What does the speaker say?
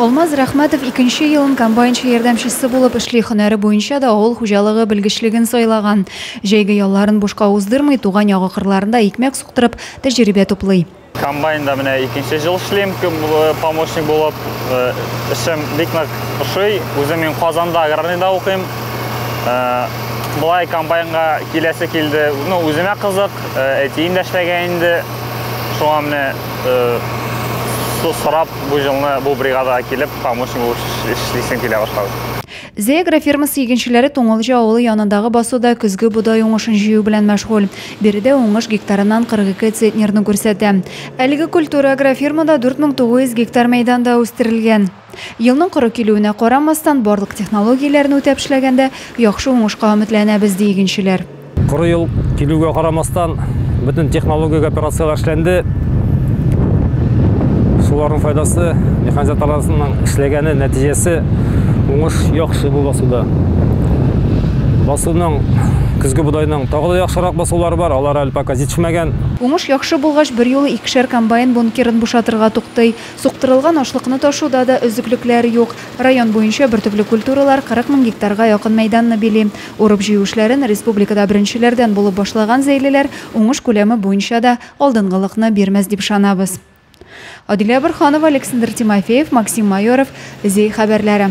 Алмаз Рәхмәтов икенче елын комбайнчы ярдәмчесе булып эшли, һөнәре буенча да авыл хуҗалыгы белгечлеген сайлаган. Җәйге ялларын бушка уздырмый, туган ягы кырларында икмәк суктырып, тәҗрибә туплый. Комбайнда менә икенче ел эшлим, помощник булып. Эшем бик нык ошый. Үзем мин Казанда аграрныйда укыйм. Болай комбайнга киләсе килде. Ну, үземә кызык, әтием дә эшләгән инде. Шуңа менә сорап бу елны бу бригадага килеп, помощник булып эшлисем килә башлады. Зәй агрофирмасы игенчеләре Туңылҗа авылы янындагы басуда көзге бодай уңышын җыю белән мәшгуль. Биредә уңыш гектарыннан 42 центнерны күрсәтә. Әлеге культура агрофирмада 4900 гектар мәйданда үстерелгән. Елның коры килүенә карамастан, барлык технологияләрне үтәп эшләгәндә, яхшы уңышка өметләнәбез, ди игенчеләр. Коры ел килүгә карамастан, бөтен технологик операцияләр эшләнде. Шуларның файдасы, механизаторларның эшләгәне нәтиҗәсе уңыш яхшы бу басуда. Басуның көзге бодайның тагы да яхшырак басулары бар, алар әле пока җитешмәгән. Уңыш яхшы булгач, берьюлы икешәр комбайн бункерын бушатырга туктый. Суктырылган ашлыкны ташуда да өзеклекләр юк. Район буенча бөртекле культуралар 40 мең гектарга якын мәйданны били. Урып-җыю эшләрен республикада беренчеләрдән булып башлаган зәйлеләр уңыш күләме буенча да алдынгылыкны бирмәс дип ышанабыз. Адилә Борһанова, Александр Тимофеев, Максим Майоров, Зәй хәбәрләре.